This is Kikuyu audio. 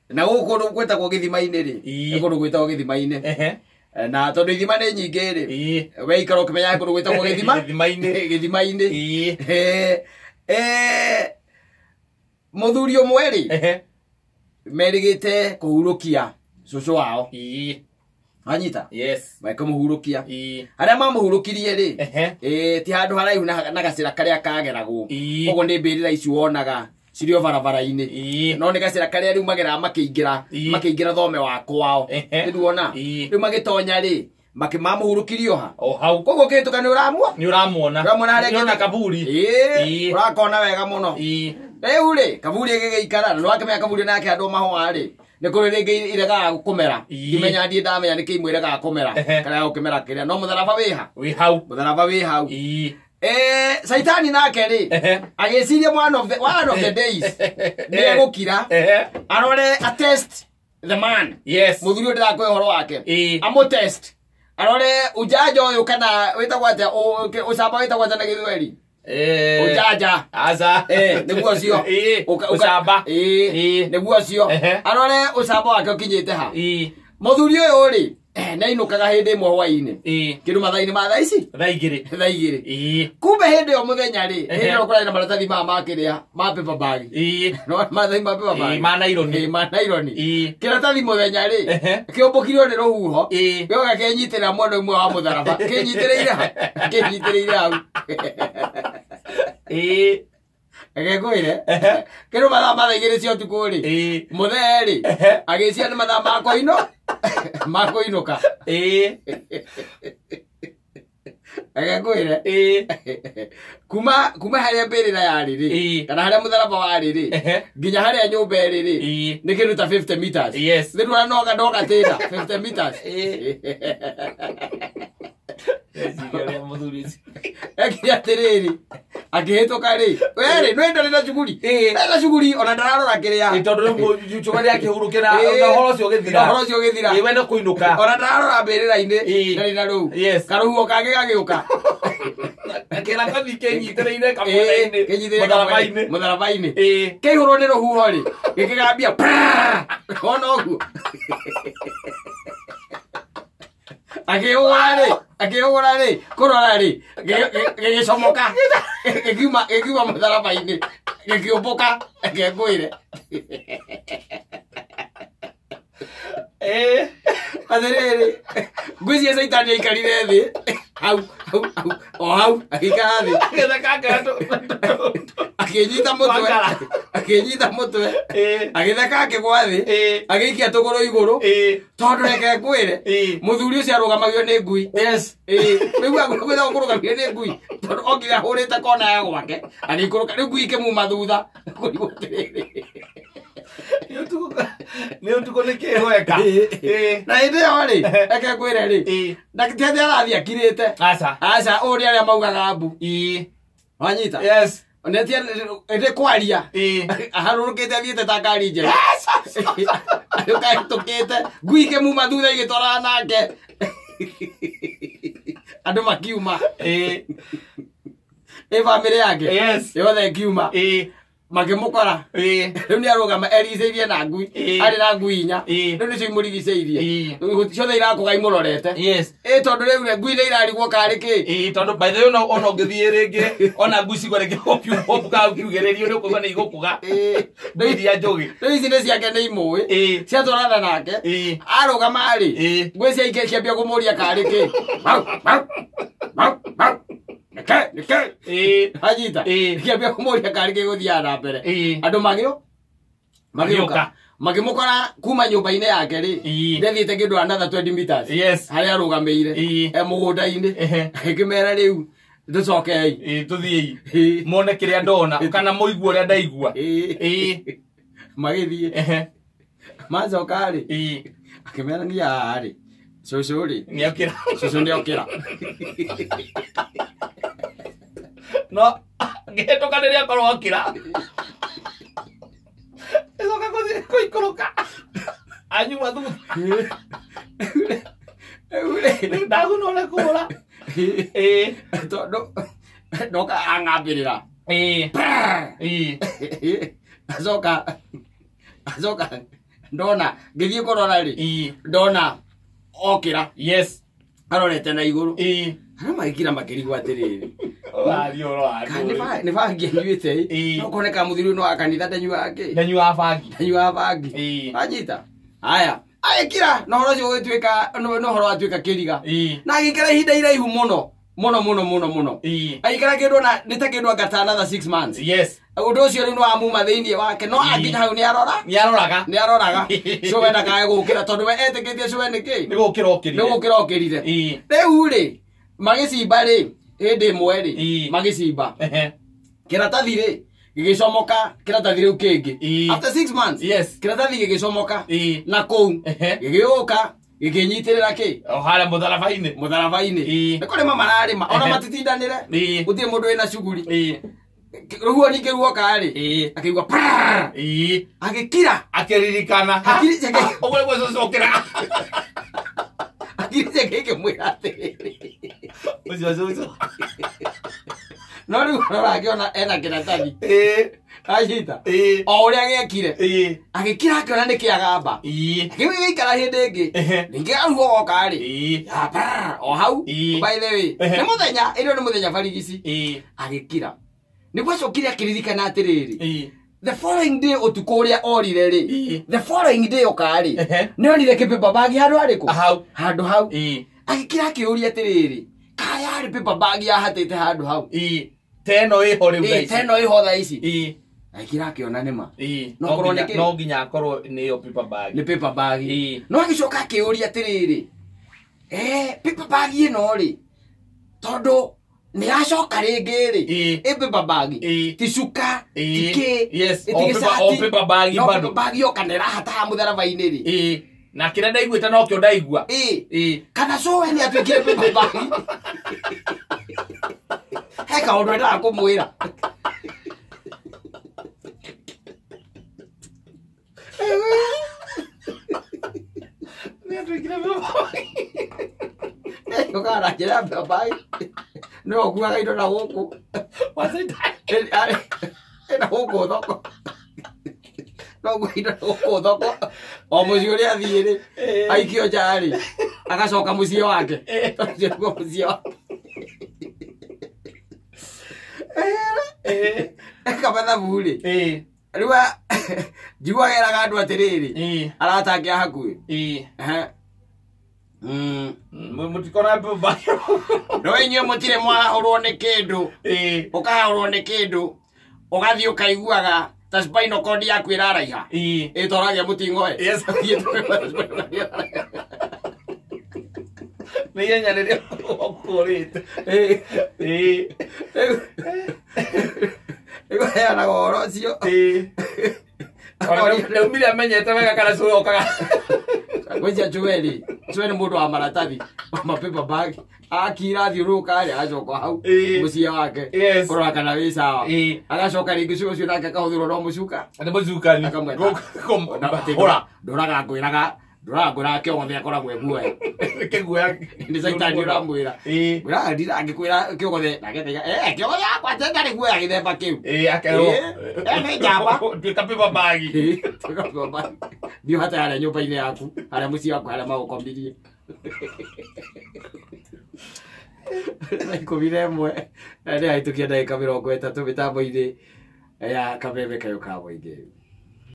Na gũkũ kũndũ gwĩtagwo gĩthima-inĩ rĩ, Ii. nĩ kũndũ gwĩtagwo gĩthima-inĩ. Na tondũ ithima nĩ nyingĩ rĩ, we ikara ũkĩmenyaga kũndũ gwĩtagwo gĩthima Gĩthima-inĩ. Gĩthima-inĩ. Mũthuri ũmwe rĩ, merĩgĩte kũhurũkia cũcũ wao. Wanyita? Yes. Makĩmũhurũkia. Harĩa mamũhurũkirie rĩ, ti handũ haraihu na gacĩra karĩa kageragwo. Koguo nĩ mbĩrĩra ici wonaga cirĩ o barabara-inĩ. No nĩ gacĩra karĩa rĩu mageraga makĩingĩra, makĩingĩra thome wa kwao. Nĩnduona? Rĩu magĩtonya rĩ, makĩmamũhurũkirie o ha. O hau. Koguo ũkĩhĩtũka nĩ ũramwo? Nĩ ũramuona. Ũramuona harĩa Nĩ ũrona kaburi. Ũrakona wega mũno. Rĩu rĩ, kaburi gĩgĩikara, na nĩwakĩmenya kaburi nake andũ mahũa rĩ, nĩ kũrĩ rĩngĩ iregaga kũmera. Ndimenya ndiĩ ndamenya nĩkĩ imwe iregaga kũmera. Kana gũkĩmera kĩrĩa. No mũtharaba wĩ ha? Wĩ hau. Mũtharaba wĩ hau. Saitani nake rĩ, agĩciria one of the days nĩ egũkira, arore a test the man. Yes. Mũthuri ũyũ ndĩrakũhe ũhoro wake. Amũ test. Arore ujanja ũyũ kana wĩtagwo atĩa, ũcamba wĩtagwo atĩa na Gĩthweri? Ujanja. Aca. Nĩguo ũcio. Ũcamba. Nĩguo ũcio. Arore ũcamba wake ũkinyĩte ha. Mũthuri ũyũ rĩ, nĩainũkaga hĩndĩ ĩmwe hwaĩ-inĩ. Kĩndũ mathaa-inĩ ma thaa ici? Thaa igĩrĩ. Thaa igĩrĩ. Kumbe hĩndĩ ĩyo mũthenya rĩ, hĩndĩ ĩyo kũrarĩ na maratathi maya ma kĩrĩa, ma paper bag. No maratathi ma paper bag. Ma naironi. Ma naironi. Kĩratathi mũthenya rĩ, kĩũmbũkirio nĩ rũhuho. Gĩoka kĩnyitĩrĩra mwena ũmwe wa mũtharaba. Kĩnyitĩrĩire ha? Kĩnyitĩrĩire hau. Reke ngwĩre. Kĩndũ mathaa ma thaa igĩrĩ cia ũtukũ rĩ, mũthee rĩ, agĩcia nĩ mathaa ma kũinũ ma kũinũka. Reke ngwĩre. Kuma harĩa mbĩrĩra yarĩ rĩ, kana harĩa mũtharaba warĩ rĩ, nginya harĩa nyũmba ĩrĩ rĩ, nĩ kĩndũ ta 50 meters. Yes. Nĩ ndwara noga noga tĩna 50 meters. Ndeciria ũrĩa mũthuri ũcio. Ekire atĩrĩrĩ, akĩhĩtũka rĩ, werĩ nĩ ndarĩ na cuguri. Ndarĩ na cuguri ona ndararora kĩrĩa. Tondũ rĩu cũga rĩakĩhurũkĩra na ũhoro ũcio ũgĩthira. Na ũhoro ũcio ũgĩthira. We nĩ kũinũka. Ona ndararora mbĩrĩra-inĩ. Ndarĩ na rũu. Yes. Karũhuho kangĩ gagĩũka. Kĩratathi kĩnyitĩrĩire kamwena-inĩ. Kĩnyitĩrĩire Mũtharaba-inĩ. Mũtharaba-inĩ. Kĩihũrwo nĩ rũhuho rĩ, gĩkĩgambia ona ũguo. Akĩhũra rĩ, akĩhũra rĩ, kũrora rĩ, gĩgĩcomoka, gĩkiuma mũtharaba-inĩ, gĩkĩũmbũka, reke ngwĩre. Atĩrĩrĩ, ngwĩciria Caitani aikarire thĩ, hau, hau, hau, o hau, agĩikara thĩ. Agĩtheka Akĩnyita mũtwe, Wakara. akĩnyita mũtwe, agĩtheka akĩgwa thĩ, agĩikia tũgũrũ igũrũ, tondũ reke ngwĩre, mũthuri ũcio arũgamagio nĩ ngui. Yes. Rĩu agwĩtagwo kũrũgamio nĩ ngui, tondũ okire ahũrĩte kona ya gwake, agĩikũrũka, rĩu ngui ĩkĩmuma thutha, kũrigwo atĩrĩrĩ. Nĩ ũtukũ nĩ kĩhweka. Na hĩndĩ ĩyo rĩ, reke ngwĩre rĩ, ndagĩtarĩ atĩ arathiĩ akirĩte. Aca. Aca, ũũ nĩ arĩa maugaga mbu. Wanyita? Yes. Nĩ kwaria. Aharũrũkĩte athiĩte ta ngari njerũ. Ahĩtũkĩte, ngui ikĩmuma thutha igĩtwarana nake. Andũ makiuma. Ĩ bamĩrĩ yake. Yes. Yothe ĩkiuma. Makĩmũkora. Rĩu nĩ arũgama erigicĩirie na ngui. Arĩ na ngui inya. Rĩu nĩcio imũrigicĩirie. Ciothe irakũga imũrorete. Yes. Tondũ rĩu rĩ, ngui nĩ irarigwo karĩ kĩ? Tondũ by the way ona ũngĩthiĩ rĩngĩ ona ngui cigua rĩngĩ ũkiuga ũkiugĩrĩrio nĩ ũkũigua nĩ igũkũga. Ngui iria njũgĩ. Rĩu ici nĩ ciake nĩ imũĩ. Ciatwarana nake. Arũgama rĩ, ngui ciake ciambia kũmũria karĩ kĩ? Mau, mau, mau, mau. Nĩkĩ, nĩkĩ? Anyita. Kĩambia kũmũria karĩ kĩ gũthiaga na mbere. Andũ magĩũka. Magĩũka. Makĩmũkora kuma nyũmba-inĩ yake rĩ, nĩathiĩte kĩndũ another 20 meters. Yes. Harĩa arũgamĩire. E mũgũnda-inĩ. Akĩmera rĩu tũcokei. Tũthiĩi. Mone kĩrĩa ndona kana mũigue ũrĩa ndaigua. Magĩthiĩ. Macoka rĩ, akĩmera niĩ haha rĩ, cũcũ rĩ, Nĩokĩra. cũcũ nĩokĩra. No ngĩhĩtũka rĩrĩa akorwo okĩra. Ĩcoka gũthiĩ kũikũrũka. Anyuma thutha. Rĩu rĩ, Rĩu ndagunwo nĩ kũra. Tondũ ndoka ang'ambĩrĩra. Acoka acoka ndona ngĩthiĩ kũrora rĩ, ndona okĩra. Yes. Arorete na igũrũ. Arĩa magĩkira makĩrigwo atĩrĩrĩ, nĩ bangi anyuĩte? No koneka mũthuri no wa kanitha ndanyuaga kĩ, ndanyuaga bangi, ndanyuaga bangi. Anyita aya agĩkira na ũhoro ũcio ũgĩtuĩka no ũhoro watuĩka kĩriga, na agĩikara ihinda iraihu mũno mũno mũno mũno mũno, agĩikara kĩndũ na nĩ ta kĩndũ anga ta another 6 months. Yes. Ũndũ ũcio rĩu nĩ wamuma thĩinĩ wake, no akinya hau nĩ arora, nĩ aroraga, nĩ aroraga cũwe ndakae gũkĩra, tondũ we etĩkĩtie cũwe nĩ kĩ, nĩ gũkĩra okĩrire, nĩ gũkĩra okĩrire. Rĩu rĩ magĩcimba rĩ, hĩndĩ ĩmwe rĩ magĩcimba kĩratathi rĩ gĩgĩcomoka, kĩratathi rĩu kĩngĩ after 6 months. Yes. Kĩratathi gĩgĩcomoka na kũu gĩgĩũka gĩkĩnyitĩrĩra kĩ, o harĩa mũtharaba-inĩ, mũtharaba-inĩ. Nĩ kũrĩma mararĩma, ona matitindanĩre, gũtirĩ mũndũ wĩna cuguri. Rũhuho ningĩ ruoka rĩ, akĩigua prrrr, agĩkira, akĩririkana, hakiri ciake, ũguo nĩguo cũcũ okĩra, hakiri ciake ikĩmwĩra atĩrĩrĩ, ũcio cũcũ. No rĩu arora akĩona ena kĩratathi, anyita o ũrĩa gĩekire, agĩkira akĩona nĩ kĩagamba, kĩu gĩgĩikara hĩndĩ ĩngĩ, ningĩ karũhuho goka rĩ, o hau, by the way nĩ mũthenya, ĩno nĩ mũthenya barigici, agĩkira. Nĩguo acokire akĩririkana atĩrĩrĩ, the following day ũtukũ ũrĩa orire rĩ, the following day oka rĩ, nĩonire kĩpaper bag handũ harĩkũ, handũ hau. Agĩkira akĩũria atĩrĩrĩ, kaya yarĩ paper bag yahatĩte handũ hau, teno ĩho rĩu thaa ici, teno ĩho thaa ici. Agĩkira akĩona nĩma, no nginya akorwo nĩyo paper bag, nĩ paper bag. No agĩcoka akĩũria atĩrĩrĩ, paper bag ĩno rĩ, tondũ nĩ yacoka rĩngĩ rĩ, ĩ paper bag, ti cuka, ti kĩ, yes, o paper bag no bado paper bag yoka nĩ ĩrahata haha mũtharaba-inĩ rĩ, na kĩrĩa ndaiguĩte nokĩo ndaigua, kana cũwe nĩ atuĩkire paper bag. He kaũndũ endaga kũmwĩra. Nĩ atuĩkire paper bag. Ũkaga na njĩra ya paper bag, nĩwe ũkuaga indo na gũkũ, ĩna gũkũ thoko, no ũkue indo na gũkũ thoko, o mũciĩ ũrĩa athiĩ rĩ, aikio nja rĩ, agacoka mũciĩ wake, ũcio nĩguo mũciĩ wake. Eka mathabu rĩ, rĩu njiguaga eraga andũ atĩrĩrĩ, arata ake a hakuhĩ, Mũtikona paper bag. No inyuĩ mũtirĩ mwahũrwo nĩ kĩndũ, ũkahũrwo nĩ kĩndũ, ũgathiĩ ũkaiguaga ta spinal cord yaku ĩraraiha, ĩtoragia mũting'oe. Yes. Nĩ ihenya rĩrĩa ũkũrĩte. Rĩu aheanaga ũhoro ũcio. Ndaumire amenyete wega kana cũwe okaga. Ngwĩciria cũwe rĩ, cũwe nĩ mũndũ wa maratathi, wa ma paper bag, akira athiũrũrũka rĩ, agacoka hau mũciĩ wake kũrora kana wĩ sawa, agacoka rĩngĩ cũwe ũcio nake akahũthĩrwo no mũcuka, Nĩ mũcukani. Akamweta. Hũra. Ndũraga ngwĩraga, ndũraga ngwĩraga kĩogothe akoragwo e guoya. Kĩguoya. Nĩ caitani ũramwĩra. Ngwĩraga ngĩkwĩra kĩogothe, nake akauga, kĩogothe yakwa ndarĩ guoya gĩthemba kĩu. Akerwo. Nĩ njamba. Tuĩka paper bag. Tuĩka paper bag. Thiĩ ũhate harĩa nyũmba-inĩ yaku, harĩa mũciĩ waku, harĩa magũkomirie. Thaa 11 nĩ hahĩtũkia ndagĩka 30 mĩtambo-inĩ ya Kameme Kayũ ka Mũingĩ.